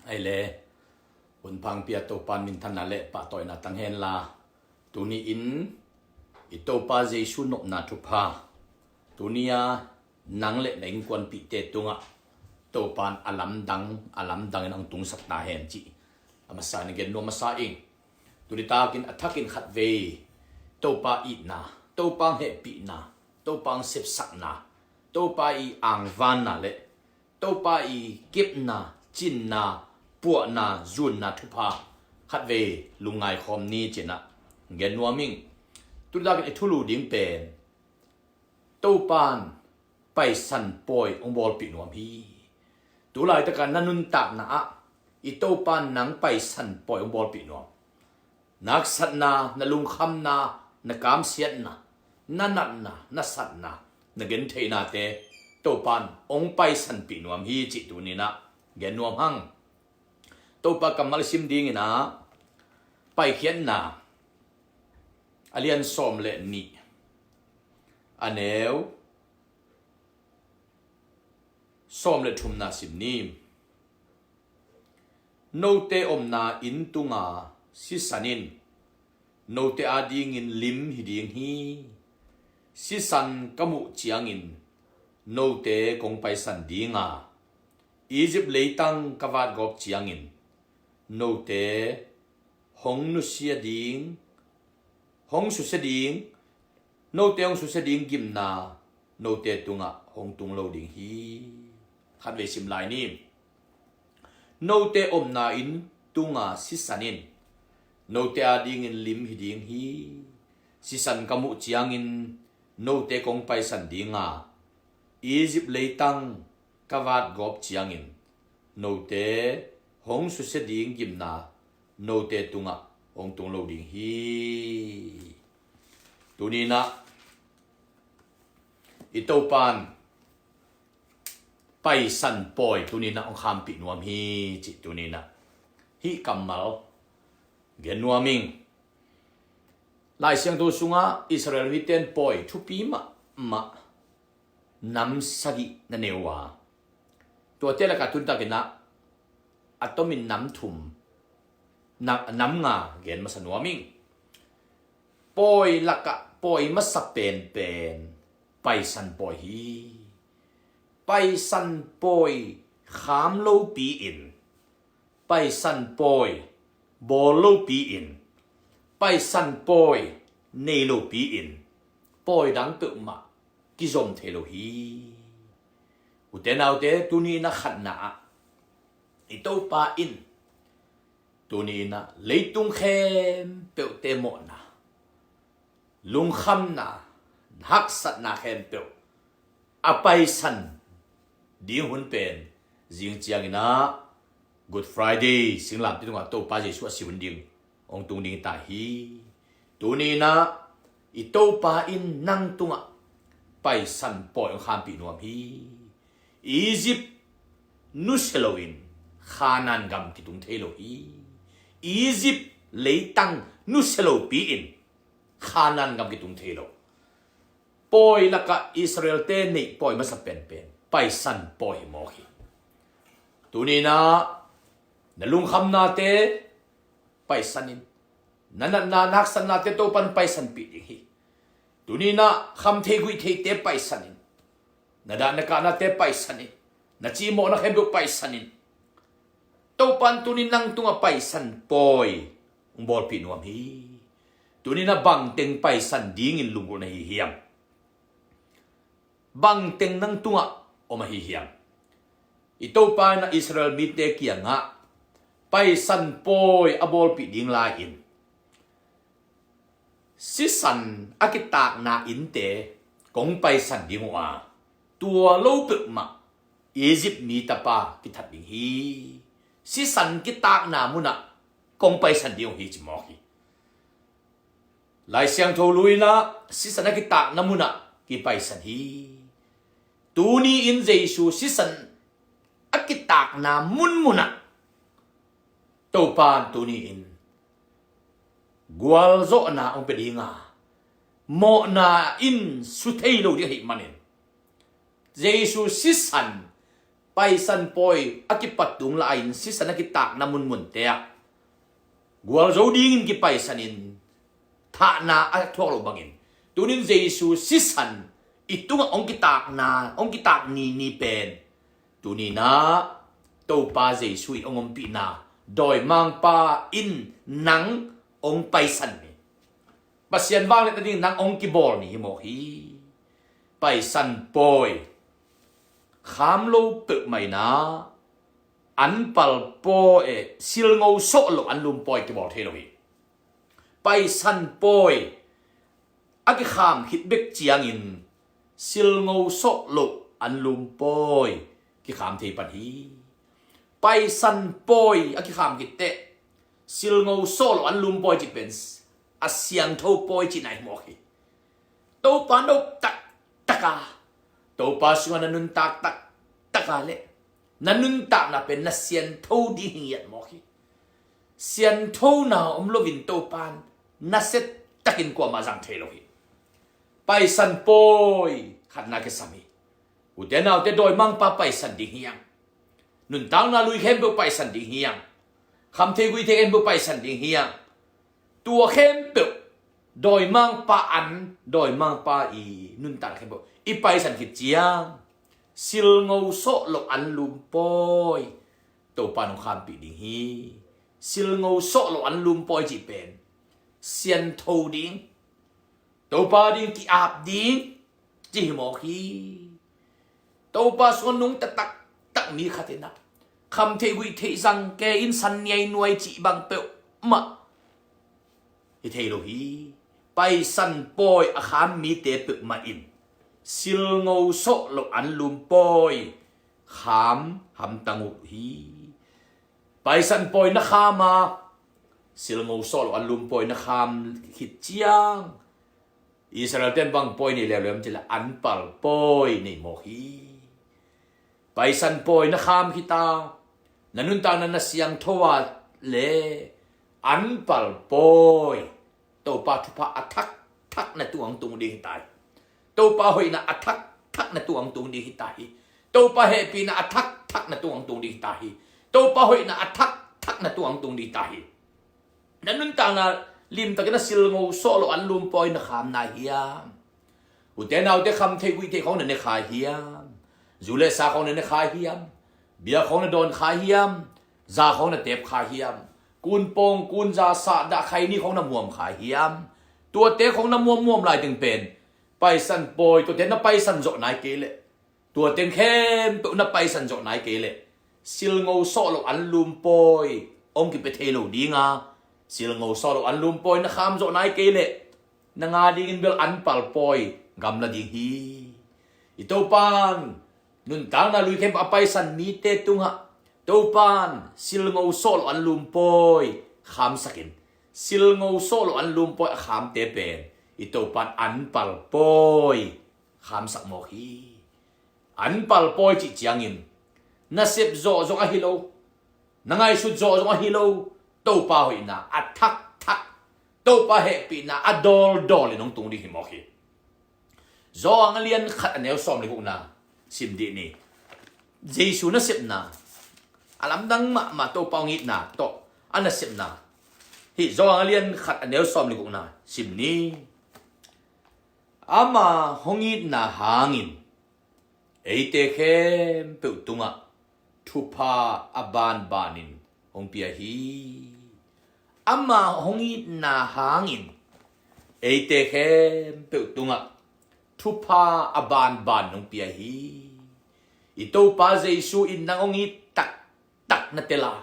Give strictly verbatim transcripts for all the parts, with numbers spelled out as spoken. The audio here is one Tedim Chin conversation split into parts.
Aile, hun pha hong pia Topa minthanna le pahtawina tang henla, tuni-in i Topa Jesu nopna thupha, tuni-a nang le na innkuanpihte tungah Topa in a lamdang, a lamdangin hong tungsak ta hen cih a masa in gen nuam masa ing. Tuni takin a thakin khatvei Topa itna, Topa hong hehpihna, Topa hong sepsakna, Topa i angvanna le Topa i kepna, cinna, puahna, zunna thupha khatvei lungngai khawm ni ci-in ah gen nuam ing. Tuni takin i thulu ding pen Topa in Paisan Pawi hong bawlpih nuam hi. Tulaitaka na nuntakna ah i Topa in nang Paisan Pawi hong bawlpih nuam. Na haksatna, na lungkhamna, na kamsiatna, na natna, na satna, na gentheihnate Topa in hong paisanpih nuam hi cih tuni-in ah gen nuam hang. Topa kammal i sim dingin ah Paikhiatna a lian sawm le nih, a neu sawm le thumna sim ni. Note omna inn tunga sisan in note adingin lim hi ding hi. Sisan ka muh ciangin note kong paisan dinga, Egypt leitang ka vatgawp ciangin note hong nusia ding, hong susia ding, note hong susia ding gimna note tungah hong tung lo ding hi. Khatvei sim lai ni. Note omna inn tunga sisan in note adingin lim hi ding hi. Sisan ka muh ciangin note kong paisan dinga, Egypt leitang ka vatgawp ciangin note hong susia ding gimna note tungah hong tung lo ding hi. Tuni-in ah i Topa in Paisan Pawi tuni-in ah hong khampih nuam hi cih tuni-in ah hih kammal gen nuam ing. Lai Siangtho sungah Israel mite in pawi thupi mahmah nam sagih na nei uh a, tuate lakah tuni takin ah a tomin nam thum, na-, nam nga gen masa nuam ing. Pawi lakah pawi masa penpen Paisan Pawi hi. Paisan Pawi kham lopi-in, Paisan Pawi bawl lopi-in, Paisan Pawi nei lopi-in, pawi dang peuhmah kizom thei lo hi. Ute naute, tuni-in ah khatna ah i Topa in tuni-in ah leitung khempeuhte mawhna, lungkhamna, haksatna khempeuh a paisan ding hun pen zing ciangin ah Good Friday, singlamteh tungah Topa Jesu a si hun ding hong tung ding hi ta hi. Tuni-in ah i Topa in nang tungah Paisan Pawi hong khampih nuam hi. Egypt nusia loin Khanaan gam kitung thei lo hi. Egypt leitang nusia lopi-in Khanaan gam kitung thei lo. Pawi lakah Israel-te neih pawi masa penpen Paisan Pawi hi mawk hi. Tuni-in ah na lungkhamnate paisan in, na natna, na haksatnate Topa in paisanpih ding hi. Tuni-in ah kham thei guih theite paisan in, na dah na kahnate paisan in, na cimawhna khempeuh paisan in, Topa in tuni nang tungah Paisan Pawi hong bawlpih nuam hi. Tuni-in ah bangteng paisan dingin lunggulh na hi hiam? Bangteng nang tungah om ahi hiam? I Topa in ah Israel mite kiangah Paisan Pawi a bawlpih ding lai-in sisan a kitakna innte kong paisan ding uh a, tua lo peuhmah Egypt mi tapa kithat ding hi. Sisan kitakna munah kong paisan ding uh hi ci mawk hi. Lai Siangtho Lui in ah sisan a kitakna munah kipaisan hi. Tuni-in Jesu sisan a kitakna munmunah Topa in tuni-in gualzawhna hong pia dinga, mawhna in su thei lo ding ahih manin Jesu sisan Paisan pawi a kipat tung lai-in sisan a kitakna munmunte ah gualzo dingin kipaisanin thahna a thuak lo bangin, tunin Jesu sisan i tungah hong kitakna, hong kitak ni ni pen tuninah Topa Jesu in hong ompihna dawimangpa in nang hong paisan ni, Pasian vangliatna ding nang hong kibawl ni hi mawk hi. Paisan pawi kham lo peuhmah inah anpal pawi, eh, silngo sawh lo anlum pawi kibawl thei lo hi. Paisan pawi a kikham khit bek ciangin silngo sawh lo anlum pawi kikham thei pan hi. Paisan pawi a kikham khit teh silngo sawh lo anlum pawi cih pen a siangtho pawi cihna hi mawk hi. Topa no taktak a, Topa sungah na nuntak taktak a le na nuntakna pen na siantho ding hi ngiat mawk hi. Sianthona om loin Topa in nasia takin kuamah zang thei lo hi. Paisan pawi khatna kisam hi. Ute naute, dawimangpa paisan ding hi hang. Nuntakna lui khempeuh paisan ding hi hang. Khamthei guihthei khempeuh paisan ding hi hang. Tua khempeuh dawimangpa an, dawimangpa i nuntak khempeuh i paisan khit ciang silngo sawh lo anlum pawi Topa in hong khampih ding hi. Silngo sawh lo anlum pawi cih pen siantho ding, Topa ding ki-ap ding ci hi mawk hi. Topa sungah nungta taktak mi khat inah khamthei guihthei zang kei in san niainuai cih bang peuhmah hi thei lo hi. Paisan pawi a kham mite peuhmah in silngo sawh lo anlum pawi kham hamtang uh hi. Paisan pawi na kham a silngo sawh lo anlum pawi na kham khit ciang Israel ten bang pawi nei leuleu hiam cih leh anpal pawi nei mawk hi. Paisan pawi na kham khit a, na nuntakna na siangtho a le anpal pawi Topa thupha a thakthak na tungah hong tung ding hi ta hi. Topa hoihna a thakthak na tungah hong tung ding hi ta hi. Topa hehpihna a thakthak na tungah hong tung ding hi ta hi. Topa hoihna a thakthak na tungah hong tung ding hi ta hi. Na nuntakna limtakin a silngo sawh lo anlum pawi na kham nai hiam? Ute naute, khamthei guihthei khawng na ne kha hiam? Zu le sa khawng na ne kha hiam? Bia khawng na dawn kha hiam? Za khawng na tep kha hiam? Kunpawng, kunza, sahdah, khaini khawng na muam kha hiam? Tuate khawng na muammuam lai teng pen paisan pawi, tuate na paisan zawh nai kei leh, tua teng khempeuh na paisan zawh nai kei leh silngo sawh lo anlum pawi hong kipia thei lo ding a, silngo sawh lo anlum pawi na kham zawh nai kei leh na nga dingin bel anpal pawi gamla ding hi. I Topan nuntakna lui khempeuh a paisan mite tungah Topan silngo sawh lo anlum pawi khamsakin, silngo sawh lo anlum pawi a khamte pen i Topan anpal pawi khamsak mawk hi. Anpal pawi cih ciangin na sep zawh zong ahi lo, na ngaihsut zawh zong ahi lo, Topa hoihna a thakthak, Topa hehpihna a dawldawl in hong tung ding hi mawk hi. Johan a lian khat a neu sawm le gukna sim dih ni. Jesu nasepna a lamdang mahmah, Topa hong itna tawh a nasepna. Hih Johan a lian khat a neu sawm le gukna sim ni. Ama hong itna hangin eite khempeuh tungah thupha a banbanin hong pia hi. Ama hong itna hangin eite khempeuh tungah thupha a banbanin hong pia hi. I Topa Jesu in nang hong it taktak na tel a,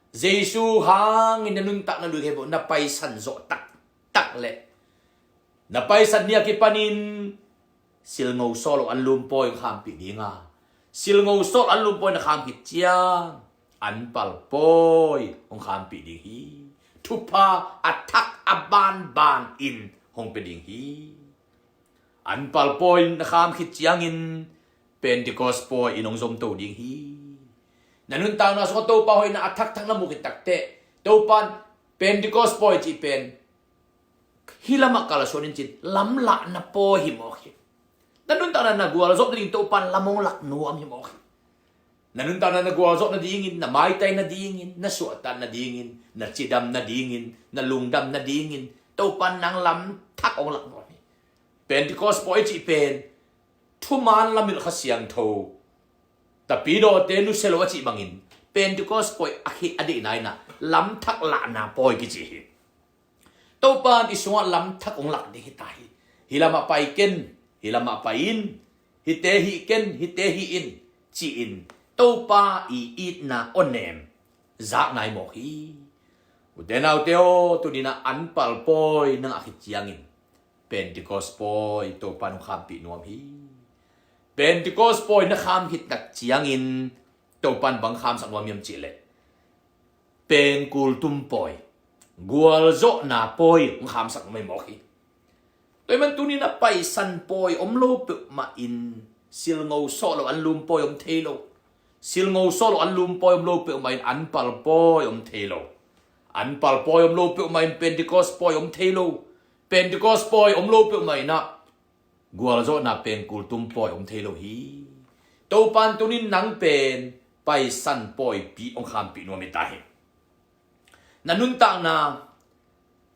Jesu hangin na nuntakna lui khempeuh na paisan zawh taktak leh, na paisan ni a kipanin silngo sawh lo anlum pawi hong khampih ding a, silngo sawh lo anlum pawi na kham khit ciang anpal pawi hong khampih ding hi. Thupha a thak a banban in hong pia ding hi. Anpal pawi na kham khit ciangin Pentecost pawi in hong zomto ding hi. Na nuntakna sungah Topa hoihna a thakthak na muh khit takteh, Topan Pentecost pawi cih pen hih lamah kalsuan in cin lamlahna pawi hi mawk hi. Na nuntakna na gualzawh nading Topan lam hong lak nuam hi mawk hi. Na nuntakna na gualzawh nadingin, na maitai nadingin, na suahtak nadingin, na cidam nadingin, na lungdam nadingin Topa in nang lamthak hong lak nuam hi. Pentecost pawi cih pen thuman lamilh Kha Siangtho, tapidawte nusia lo a cih bangin Pentecost pawi a khit a deihna in ah lamthak lahna pawi kici hi. Topa in i sungah lamthak hong lak ding hi ta hi. Hih lamah pai ken, hih lamah pai in, hihte hih ken, hihte hih in, ci-in Topa i itna aw nem zak nai mawk hi. Ute naute aw, tuni in ah anpal pawi nang a khit ciangin Pentecost pawi Topa in hong khampih nuam hi. Pentecost pawi na kham khit tak ciangin Topa in bang khamsak nuam hiam cih leh pengkul tum pawi, gualzawhna pawi hong khamsak nuam hi mawk hi. Tua ahih man tuni in ah Paisan pawi om lo peuhmah in, silngo sawh lo anlum pawi om thei lo. Silngo sawh lo anlum pawi om lo peuhmah in anpal pawi om thei lo. Anpal pawi om lo peuhmah in Pentecost pawi om thei lo. Pentecost pawi om lo peuhmah in ah gualzawhna pengkul tum pawi om thei lo hi. Topa in tuni in nang pen Paisan pawipi hong khampih nuam hi ta hi. Na nuntakna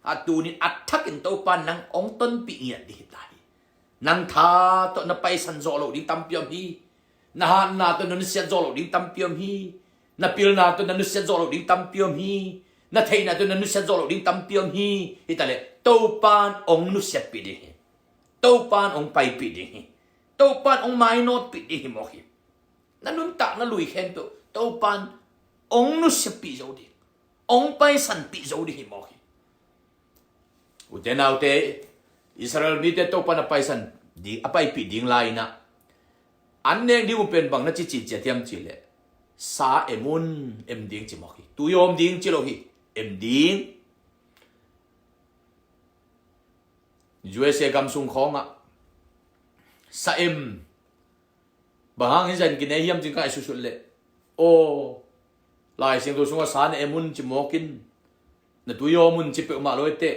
ah tuni in a thakin Topa in nang hong tonpih ngiat ding hi ta hi. Nang tha tawh na paisan zawh loh ding tampi om hi. Na hatna tawh na nusiat zawh loh ding tampi om hi. Na pilna tawh na nusiat zawh loh ding tampi om hi. Na theihna tawh na nusiat zawh loh ding tampi om hi. Hi ta leh Topa in hong nusiatpih ding hi. Topa in hong paipih ding hi. Topa in hong mainawtpih ding hi mawk hi. Na nuntakna lui khempeuh Topa in hong nusiatpih zo ding, hong paisanpih zo ding hi mawk hi. Ute naute, Israel mite Topa in a paisan ding, a paipih ding lai-in ah an nek ding uh pen bang na cici ciat hiam cih leh, sa em un, em ding ci mawk hi. Tui om ding ci lo hi, em ding. U S A gam sung khawngah sa em, bang hang hi zah in kinei hiam ci-in ka ngaihsutsut leh, aw, Lai Siangtho sungah sa na em un ci mawk in, na tui om un ci peuhmah lo hi teh,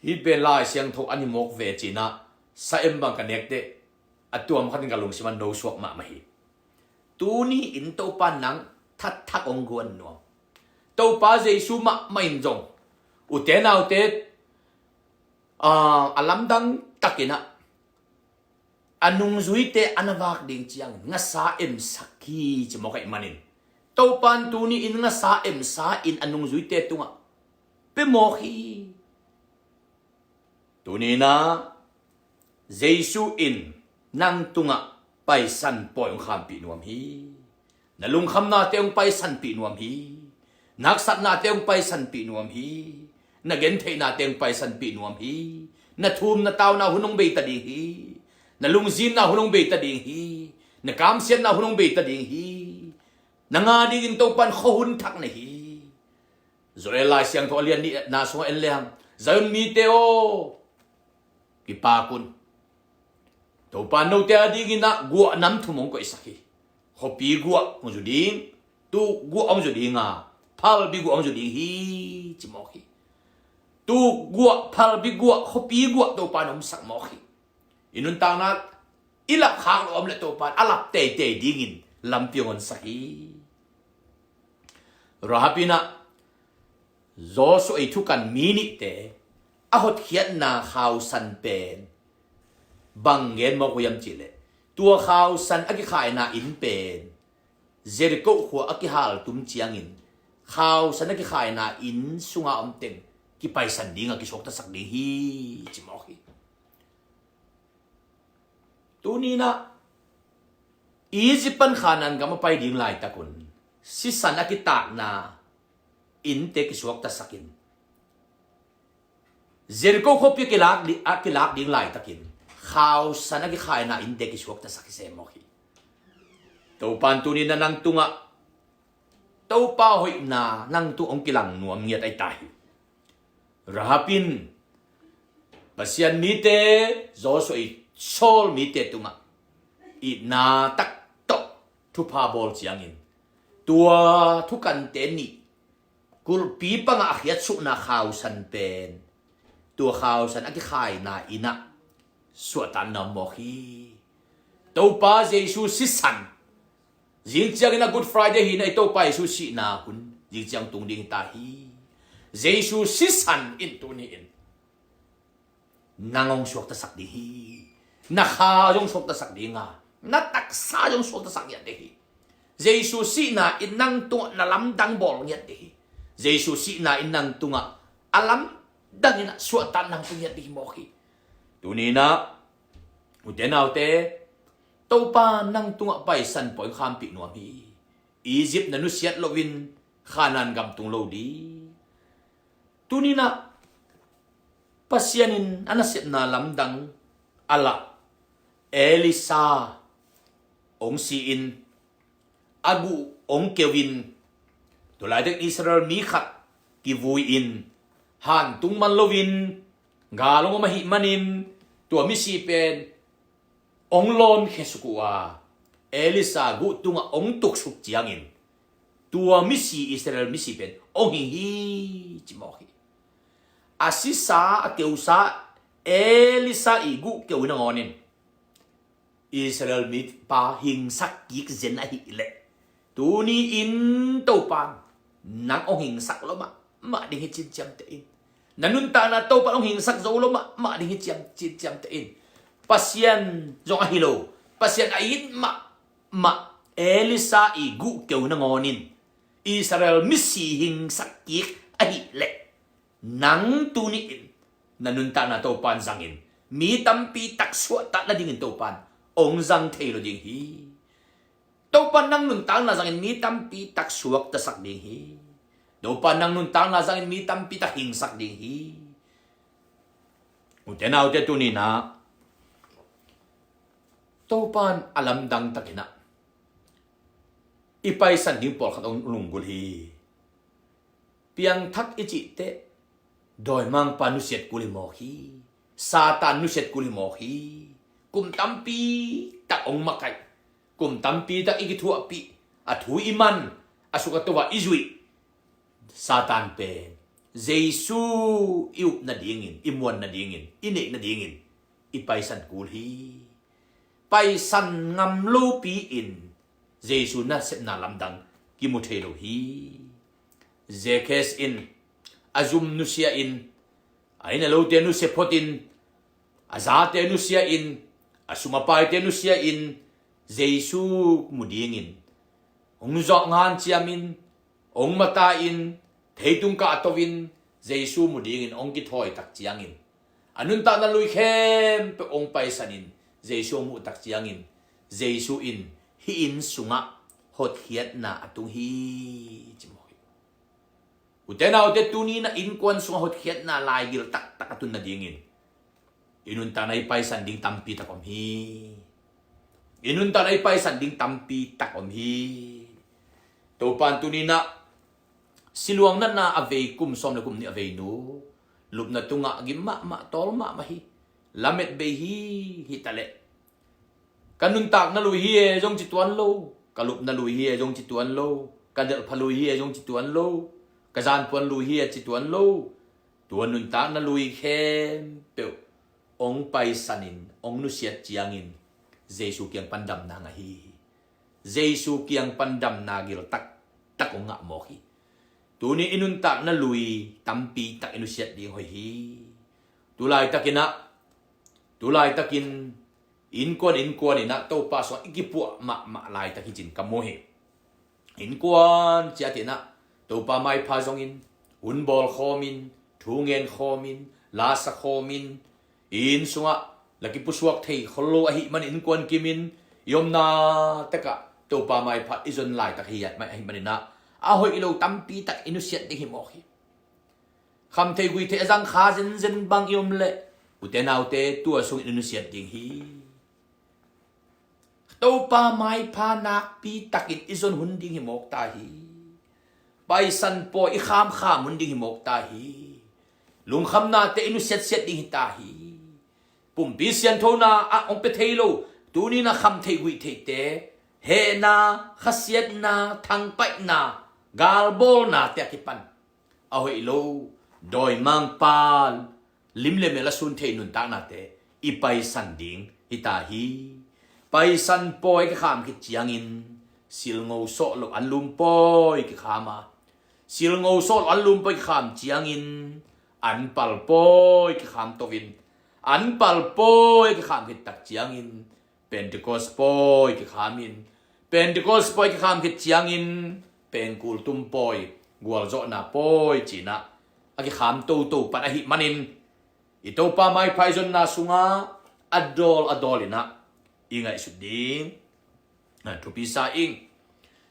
hih pen Lai Siangtho a hi mawk ve ci-in ah sa em bang ka nek teh, a tuam khat in ka lungsim ah nosuak mahmah hi. Tuni in Topa in nang thatthak hong guan nuam. Topa Jesu mahmah in zong, ute naute, aa, a lamdang takin ah a nungzuite a na vak ding ciangin ngasa emsak hi ci mawk ahih manin, Topa in tuni in ngasa emsa in a nungzuite tungah pia mawk hi. Tuni in ah Jesu in nang tungah Paisan pawi hong khampih nuam hi. Na lungkhamnate hong paisanpih nuam hi. Na haksatnate hong paisanpih nuam hi. Na gentheihnate hong paisanpih nuam hi. Na thum na tauna hun hong beita ding hi. Na lungzinna hun hong beita ding hi. Na kamsiatna hun hong beita ding hi. Na ngah dingin Topa in khuahun thak nei hi. Joel Lai Siangtho a lian nihna sungah en lehang, Zion mite aw, kipak un. Topa in note a dingin ah guah nam thum hong koihsak hi. Khuapi guah hong zu ding, tuk guah hong zu ding a, phalbi guah hong zu ding hi ci mawk hi. Tuk guah, phalbi guah, khuapi guah Topa in hong omsak mawk hi. I nuntakna i lap khak loh a om leh Topa in a lap teitei dingin lampi hong honsak hi. Rahab in ah Joshua ii thukan mi nihte a hotkhiatna khausan pen bang gen mawk uh hiam cih leh, tua khausan a kikhaina inn pen Jericho khua a kihaltum ciangin khausan a kikhaina inn sunga om teng kipaisan ding a, kisuaktasak ding hi ci mawk hi. Tuni in ah Egypt pan Khanaan gam a pai ding laitak un sisan a kitakna innte kisuaktasak in, Jericho khuapi a kilak di-, a kilak ding laitakin khausan a kikhaina innte kisuaktasak hi se mawk hi. Topa in tuni in ah nang tungah Topa hoihna nang tungah hong kilang nuam ngiat ahi ta hi. Rahab in Pasian mite, Joshua ii sawl mite tungah itna tak tawh thupha bawl ciangin, tua thukante nih kulhpi pangah a khiatsuhna khausan pen tua khausan a kikhaina inn ah suahtakna om mawk hi. Topa Jesu sisan Zing ciangin a Good Friday hi na, i Topa Jesu sihna hun zing ciang tung ding hi ta hi. Jesu sisan in tuni in nang hong suaktasak ding hi. Na kha zong suaktasak ding a, na taksa zong suaktasak ngiat ding hi. Jesu sihna in nang tungah na lamdang bawl ngiat ding hi. Jesu sihna in nang tungah a lamdang in a suahtak nang tung ngiat ding hi mawk hi. Tuni in a, ute naute, Topa nang tungah Paisan pawi khampih nuam hi. Egypt na nusiat loin Khanaan gam tung lo ding. Tuni in a, Pasian in a nasepna lamdang a lah, Elisha hong si-in, a guh hong keu in, tulaitak Israel mi khat kivui-in, han tung man loin gal hong om ahih manin, tua misi pen hong lawnkhia suk uh a, Elisha guh tungah hong tuksuk ciangin, tua misi, Israel misi pen hong hing hi, ci mawk hi. A sisa, a keusa Elisha i guh keu in a ngawnin Israel mipa hingsak kik zen ahih leh, tuni in Topan nang hong hingsak lo mahmah ding hi, ci-in ciamteh in. Na nuntakna Topan hong hingsak zo lo mahmah ding hi, ci-in ciamteh in. Pasian zong ahi lo, Pasian a it mahmah Elisha i guh keu in a ngawnin Israel misi hingsak kik ahih leh, nang tuni in na nuntakna Topan zangin mi tampi tak suahtak nadingin Topan hong zang thei lo ding hi. Topan nang nuntakna zangin mi tampi tak suaktasak ding hi. Topan nang nuntakna zangin mi tampi tak hingsak ding hi. Ute naute, tuni in a, Topan a lamdang takin a, i paisan ding pawlkhat hong lunggulh hi. Piangthak i cih teh, dawimangpa nusiat kul hi mawk hi. Satan nusiat kul hi mawk hi. Kum tampi tak hong makaih, kum tampi tak i kithuahpih, a thu i man, a suk a to ah i zuih Satan pen Jesu i up nadingin, i muan nadingin, i neih nadingin i paisan kul hi. Paisan ngam lopi-in Jesu nasepna lamdang kimu thei lo hi. Zacchaeus in a zum nusia-in, a inn a lote nusia photin, a zate nusia-in, a sum a paite nusia-in Jesu mu dingin hong zawh hanciamin, hong mata-in, theitung kah to-in Jesu mu dingin hong kithawi tak ciangin, a nuntakna lui khempeuh hong paisanin Jesu hong muh tak ciangin, Jesu in hih inn sungah hotkhiatna a tung hi, ci mawk hi. Ute naute, tuni in a innkuan sungah hotkhiatna laigil taktak a tun nadingin i nuntakna i paisan ding tampi tak om hi. I nuntakna i paisan ding tampi tak om hi. Topan tuni in a, siluang natna a vei kum sawm le kum nih a vei nu, lupna tungah gim mahmah, tawl mahmah hi. Lamet bei hi, hi ta leh, ka nuntakna lui hi e zong ci tuan lo, ka lupna lui hi e zong ci tuan lo, ka delhpha lui hi e zong ci tuan lo, ka zanpuan lui hi e ci tuan lo. Tua nuntakna lui khempeuh hong paisanin, hong nusiat ciangin Jesu kiang pan damna ngah hi. Jesu kiang pan damna gil taktak hong ngah mawk hi. Tuni i nuntakna lui tampi tak i nusiat ding hoih hi. Tulaitakin a, tulaitakin innkuan innkuan in a Topa sungah i kipuah mahmah laitak hi ci-in ka mu hi. Innkuan ciat in a, Topa maipha zongin, hun bawl khawmin, thu ngen khawmin, la sa khawmin, i inn sungah la kipusuak thei khol lo ahih manin innkuan kimin, i omna takah Topa maipha i zon laitak hi, ahih manin a, a hoih lo tampi tak i nusiat ding hi mawk hi. Khamtheih guihtheih a zang kha zenzen bang i om leh, ute naute, tua sungin i nusiat ding hi. Topa maipha nakpi takin i zon hun ding hi mawk ta hi. Paisan pawi i khamkham hun ding hi mawk ta hi. Lungkhamnate i nusiatsiat ding hi ta hi. Pumpi sianthona ah hong pia thei lo, tuni in a khamtheih guihtheihte, hehna, khasiatna, thangpaihna, galbawlnate a kipan a hoih lo, dawimangpa lim le mel a sun thei nuntaknate i paisan ding hi ta hi. Paisan pawi ka kham khit ciangin silngo sawh loh anlum pawi kikham a, silngo sawh loh anlum pawi kikham ciangin anpal pawi kikham to in, anpal pawi kikham khit tak ciangin Pentecost pawi kikham in, Pentecost pawi kikham khit ciangin pengkul tum pawi, gualzawhna pawi cinah a kikham toto pan ahih manin i Topa maipha i zonna sungah a dawl a dawl inah i ngaihsut ding thupi sa ing.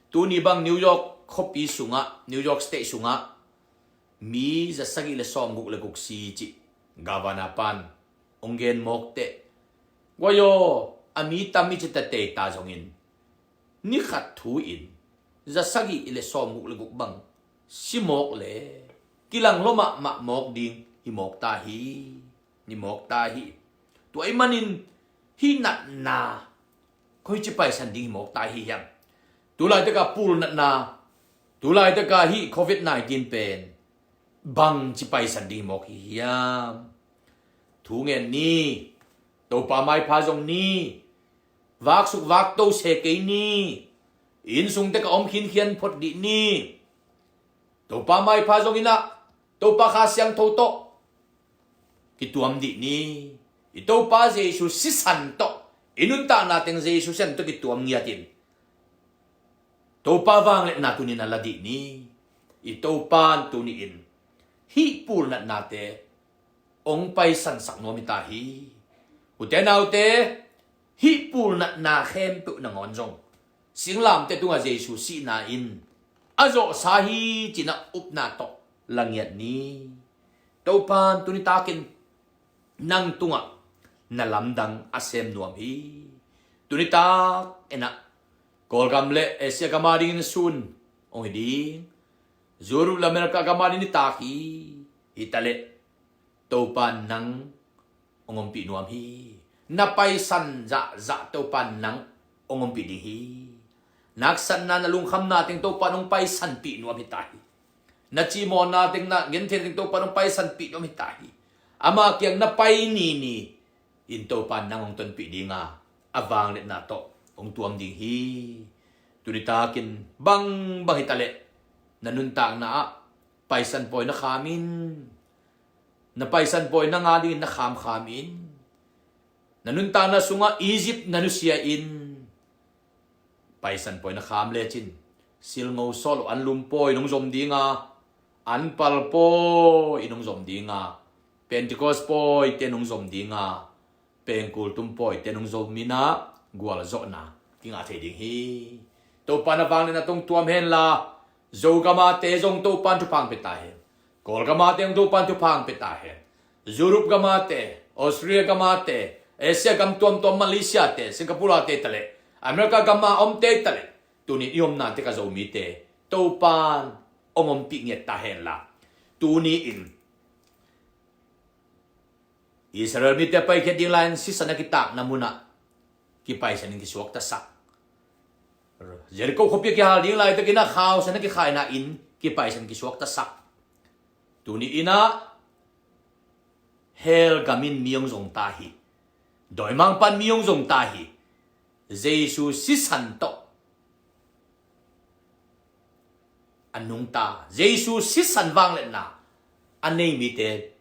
Tuni bang New York khuapi sungah, New York State sungah mi za sagih le sawmguk le guk si cih Governor pan hong gen mawk teh, guai aw, a mi tam i cih teh ta zongin ni khat thu in za sagih le sawmguk le guk bang si mawk le kilang lua mahmah mawk ding hi mawk ta hi. Ni mawk ta hi. Tua ahih manin hih natna koi ci paisan ding hi mawk ta hi hiam? Tulaitak a pul natna, tulaitak a hih covid nineteen pen bang ci paisan ding hi mawk hi hiam? Thu ngen ni. Topa maipha zong ni. Vaksuk vakto se kei ni. Innsung tek a om khinkhian phot dih ni. Topa maipha zong inah Topa Kha Siangtho tawh kituam dih ni. I Topa Jesu sisan tawh, i nuntakna teng Jesu sisan tawh kituam ngiatin Topa vangliatna tuni-in a la dih ni. I Topa in tuni-in hih pul natnate hong paisansak nuam hi ta hi. Ute naute, hih pul natna khempeuh nangawn zong singlamteh tungah Jesu sihna in a zawhsa hi cinah upna tawh la ngiat ni. Topa in tuni takin nang tungah na lamdang a sem nuam hi. Tuni tak inah Kawlgam le Asia gam a dingin sun hong hi ding. Europe le America gam a dingin hi tak hi. Hi taleh Topa in nang hong ompih nuam hi. Na paisan zahzah Topa in nang hong ompih ding hi. Na haksatna, na lungkhamna teng Topa in hong paisanpih nuam hi ta hi. Na cimawhna teng, na gentheihna teng Topa in hong paisanpih nuam hi ta hi. Ama kiang na pai nini in Topa in nang hong tonpih ding a, a vangliatna tawh hong tuam ding hi. Tuni takin bangbang hi taleh na nuntakna ah paisan pawi na kham in. Na paisan pawi nang a dingin na khamkham in. Na nuntakna sungah Egypt na nusia in. Paisan pawi na kham lecin silngo sawh loh anlum pawi nong zom ding a, anpal pawi nong zom ding a, Pentecost pawite nong zom ding a, pengkul tum pawite nong zom inah gualzawhna kingah thei ding hi. Topa in a vangliatna tawh hong tuam henla, Zogam a te zong Topa in thupha hong pia ta hen. Kawlgam a te zong Topa in thupha hong pia ta hen. Europe gam a te, Australia gam a te, Asia gam tuamtuam, Malaysia te, Singapore a te taleh, America gam a om te taleh, tuni i omna tek a Zomite Topa in hong ompih ngiat ta henla, tuni in Israel mite paikhiat ding lai-in sisan a kitakna munah kipaisan in kisuaktasak. Jericho khuapi a kihal ding laitakin a khausan a kikhaina in kipaisan kisuaktasak. Tuni inah hell gam in mi hong zong ta hi. Dawimangpa'n mi hong zong ta hi. Jesu sisan tawh a nungta, Jesu sisan vangliatna a nei mite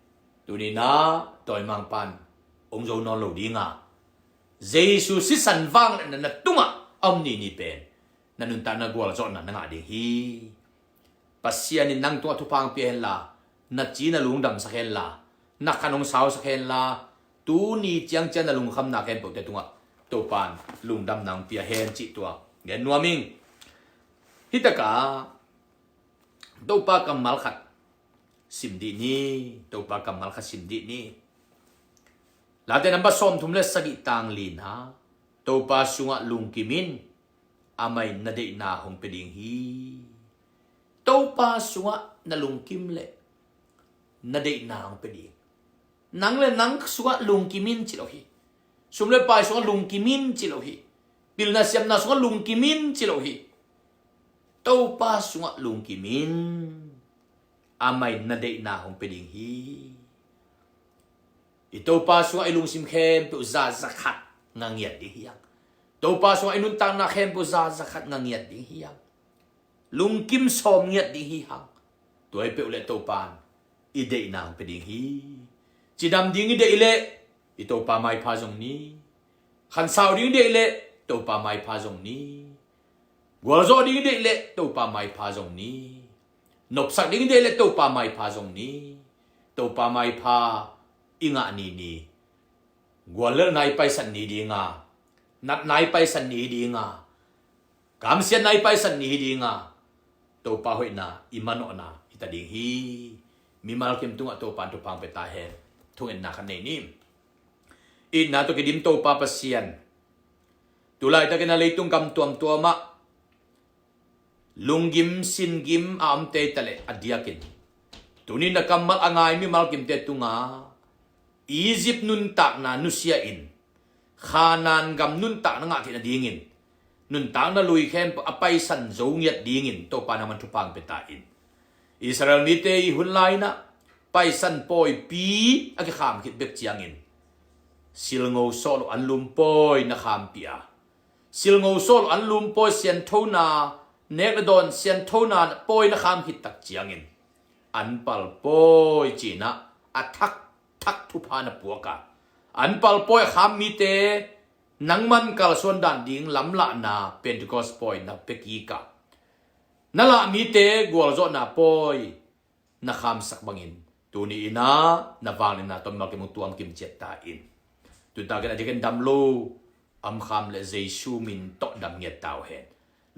tuni inah dawimangpa'n hong zo nawn lo ding a, Jesu sisan vangliatna na tungah a om nini pen na nuntakna gualzawhna na ngah ding hi. Pasian in nang tungah thupha hong pia henla, na ci na lungdamsak henla, na khan hong sausak henla, tuni ciangciang na lungkhamna khempeuhte tungah Topa in lungdamna hong pia hen cih tua gen nuam ing. Hih takah Topa kammal khat sim dih ni. Topa kammal khat sim dih ni. Late nambat sawmthum le sagih, tang lina, Topa sungah lungkim in, amah in na deihna hong pia ding hi. Topa sungah na lungkim leh na deihna hong pia ding. Nang le nang sungah lungkim in ci lo hi. Sum le pai sungah lungkim in ci lo hi. Pilna siamna sungah lungkim in ci lo hi. Topa sungah lungkim in, amah in na deihna hong pia ding hi. I Topa sungah i lungsim khempeuh za, za khat ngah ngiat ding hi hang. Topa sungah i nuntakna khempeuh za zakhat nga ngiat ding hi hang. Lungkim sawm ngiat ding hi hang. Tua hi peuh leh Topa in i deihna hong pia ding hi. Cidam ding i deih leh i Topa maipha zong ni. Khansau ding i deih leh Topa maipha zong ni. Gualzawh ding i deih leh Topa maipha zong ni. Nopsak ding i deih leh Topa maipha zong ni. Topa maipha i ngah ni ni. Guallelhna i paisan ni dinga, natna i paisan ni dinga, kamsiatna i paisan ni dinga, Topa hoihna i manawhna hita ding hi. Mimal kim tungah Topa in thupha hong pia ta hen. Thungetna khat nei ni. Itna tawh kidim Topa Pasian, tulaitakin a leitung gam tuamtuamah lunggim singim a om tei taleh a diakin, tuni na kammal a ngai mimal kimte tunga Egypt nuntakna nusia in, Khanaan gam nuntakna ngah theihna dingin, nuntakna lui khempeuh a paisan zo ngiat dingin Topa nangman thupha hong pia ta in. Israel mite i hun lai-inah paisan pawipi a kikham khit bek ciangin, silngo sawh loh anlum pawi na khampih a, silngo sawh loh anlum pawi sianthona, nek le dawn sianthona pawi na kham khit tak ciangin, anpal pawi ci-inah a thakthak thupha na puak a, anpal pawi a kham mite nangman kalsuan dan ding lamlahna Pentecost pawi na pia kik a, na lah mite gualzawhna pawi na khamsak bangin, tuni inah na vangliatna tawh mimal kim hong tuam kim ciat ta in. Tutakin a diakin dam lo, a om kham leh Jesu min tawh dam ngiat ta uh hen.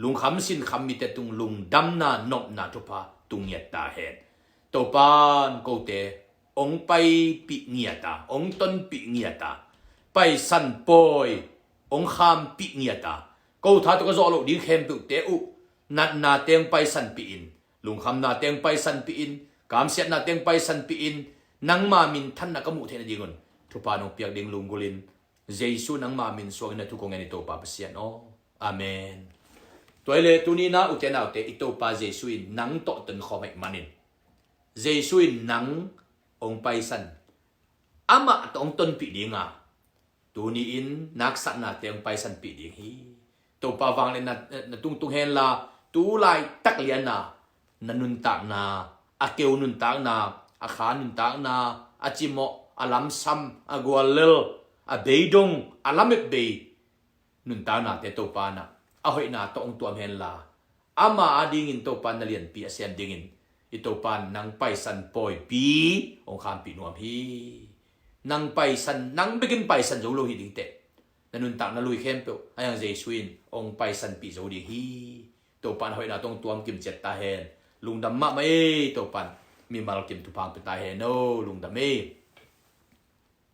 Lungkham sinkham mite tung lungdamna nopna thupha tung ngiat ta hen. Topa in kote hong paipih ngiat a, hong tonpih ngiat a, paisan pawi hong khampih ngiat a, ko tha tawh ka zawh loh ding khempeuhte uh natnate hong paisanpih in, lungkhamnate hong paisanpih in, kamsiatnate hong paisanpih in, nangma minthanna ka muh theih nadingun thupha nong piak ding lunggulhin, Jesu nangma min suangin na thu kong ngen hi Topa Pasian aw. Amen. Tua hileh tuni inah ute naute, i Topa Jesu in nang tawh tonkhawm ahih manin, Jesu in nang hong paisan, amah tawh hong tonpih ding a, tuni in na haksatnate hong paisanpih ding hi. Topa vangliatna na tungtung henla, tu laitak liana na nuntakna, a keu nuntakna, a kha nuntakna, a cimawh, a lamsam, a guallel, a beidong, a lamet bei nuntaknate Topa inah a hoihna tawh hong tuam henla, ama adingin Topa in na lianpi a sem dingin, i Topa in nang paisan pawipi hong khampih nuam hi. Nang paisan, nang bekin paisan zo lo hi dingteh, na nuntakna lui khempeuh a hiang Jesu in hong paisanpih zo ding hi. Topa in a hoihna tawh hong tuam kim ciat ta hen. Lungdam mahmah ei. Topa in mimal kim thupha hong pia ta hen aw. Lungdam ei.